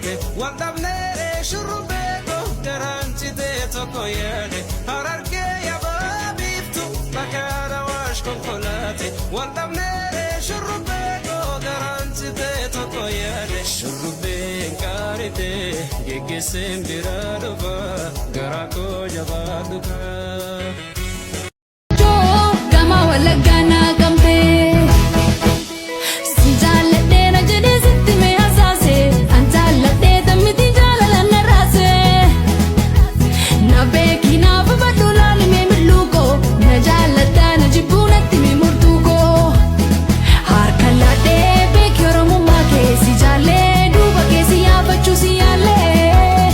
konkolaate wal dhabneere shurrubbee koo garaan citee tokko yaade harargee yabaa biiftu bakka dawaash konkolaate wal dhabneere shurrubbee koo garaan citee tokko yaade shurrubbeen qaarite geggeesseen biraa dhufa garaa koo jabaa dhugaa. Gama Wallaggaa Naqamtee. Si jaalladhee na jedhee sitti mee hasaase. An jaalladhee tammiti jaalala na raase. Na beeki naaf hubadhu laali mee mil'uu koo. Na jaalladhaa na jibbuu natti mee murtuu koo. Harka laadhee beeki oromummaa kee si jaallee duuba kee si yaafachuu si yaallee.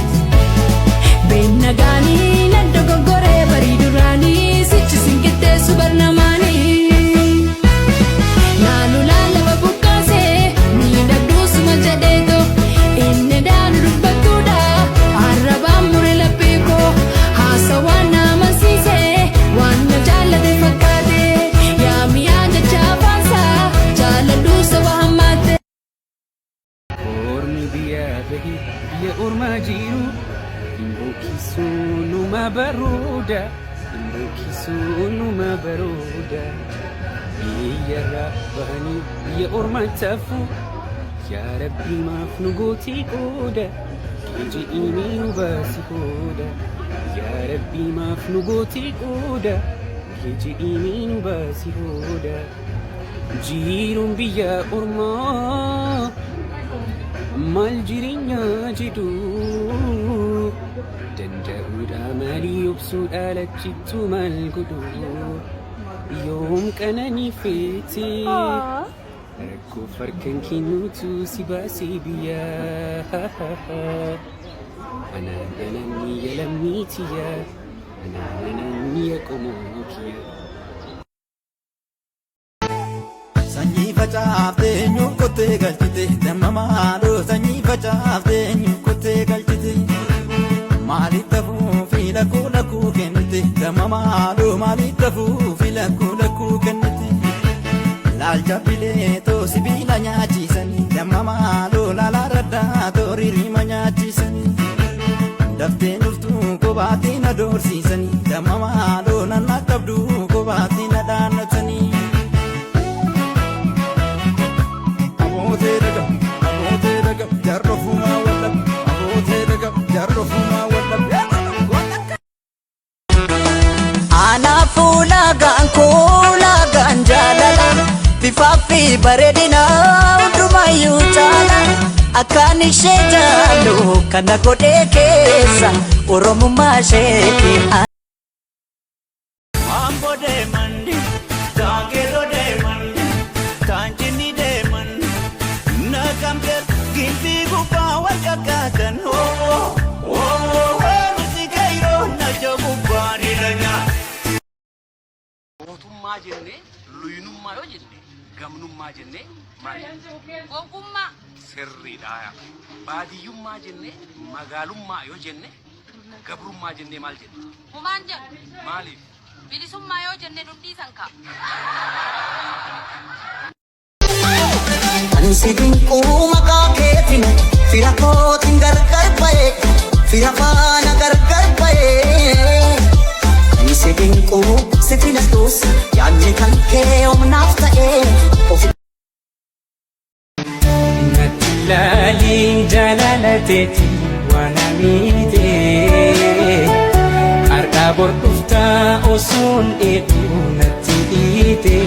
Beennagaanii nan dogoggoree barii duraanii sichi sin qixxeessu barnamaanii. Laalu laalaba buqqaasee miidhagduu suma jedheeto inni daanu dubbattuudha arrabaan mure laphee koo haasawaan na amansiisee waan na jaallate fakkaate yaamiyaa jecha afaansaa jaaladhuu saba hammaatte. Ormi biyya bahe biyya ormaa jiru hin bokkisuu numa baruuda hin bokkisuu numa baruuda biyyarraa bahanii biyya ormaatti hafu yaa rabbi maaf nu gootii qooda geeji'inii nu baasi hooda yaa rabbi maaf nu gootii qooda geeji'inii nu baasi hooda jiruun biyya ormaa maal jireenya jedhu danda'uudha maalii obsuudha lachittu maal godhu yoom qananii feete rakkoof harkan kennuutu si baasee biyya anaan anaan ya lammii tiyya anaan anaan ya qomoo kiyya. Sanyii facaaftee eenyuun qottee galchite damma maaloo sanyii facaaftee eenyuun qottee galchite maaliif tafuu fi lakkuu lakkuu kennite damma maaloo maaliif tafuu fi lakkuu lakkuu kennite laalcha bileetoo sibiila nyaachisanii damma maaloo laalaa raddaa tooririma nyaachisanii daftee dhuftuu kophaatti na doorsiisanii damma maaloo nanna qabduu kophaatti na dhaannatanii. Abootee daga, abootee daga, jarrofumaa wallab, abootee daga, jarrofumaa wallab. Anaafuu laagaan koo laagaan jaalala bifaa fi bareedina hundumayyuu caala akkaan ishee jaallu kana godhee keessa oromummaa isheeti. Ambo deeman, Daangeeroo deeman, Taanjinni deeman, Naqamtee gimbii gubbaa wal qaqqaatan. Nuti kayroo naja gubbaa ni nyaata. Mootummaa jennee luyinummaa yoo jenne gamnummaa jennee maal jenne? Gonkummaa. Sirriidha. Baadiyyummaa jennee magaalummaa yoo jenne gabrummaa jennee maal jenne? Humaan jedhu. Maaliif? Bilisummaa yoo jenne dhundhiisan ka'a. Ani si dinquu maqaa keetiin fira kootiin gargar ba'e fira faana gargar ba'e. Ani si dinquu si filatus yaadni kan kee humnaaf ta'e. Natti laaliin jaalala teeti waan amiite har'aa bor dhuftaa osoon eeguu natti dhiite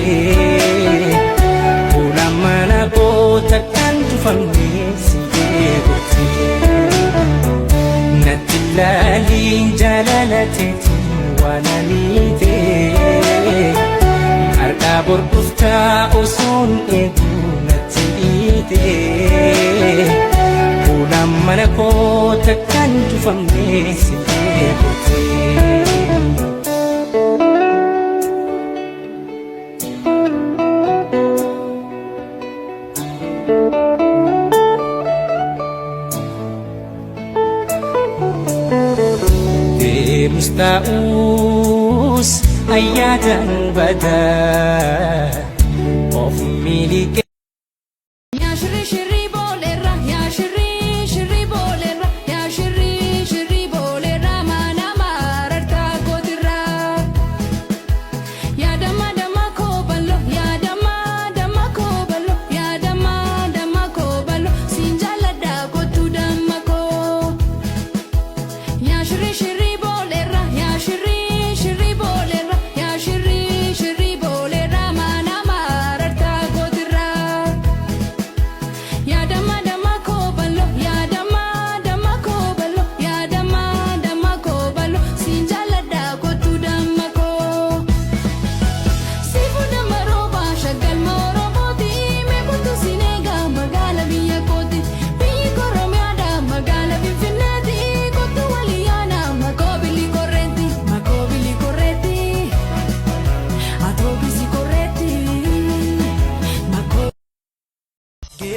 fuula mana koo takkaan cufamne si eegutti natti laaliin jaalala teeti waan amiite har'aa bor dhuftaa osoon eeguu natti dhiite fuula mana koo takkaan cufamne si eegutti. Deemus ta'us ayyaadaan badaa of miliqee. Yaa shirri shirri booleerra yaa shirri shirri booleerra.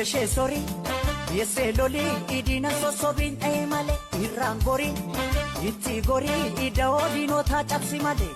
Biyya ishee sorii dhiyeessee lolii idiina sossobiin dha'ee malee irraan gorii itti gorii ida'oo diinotaa cabsi malee.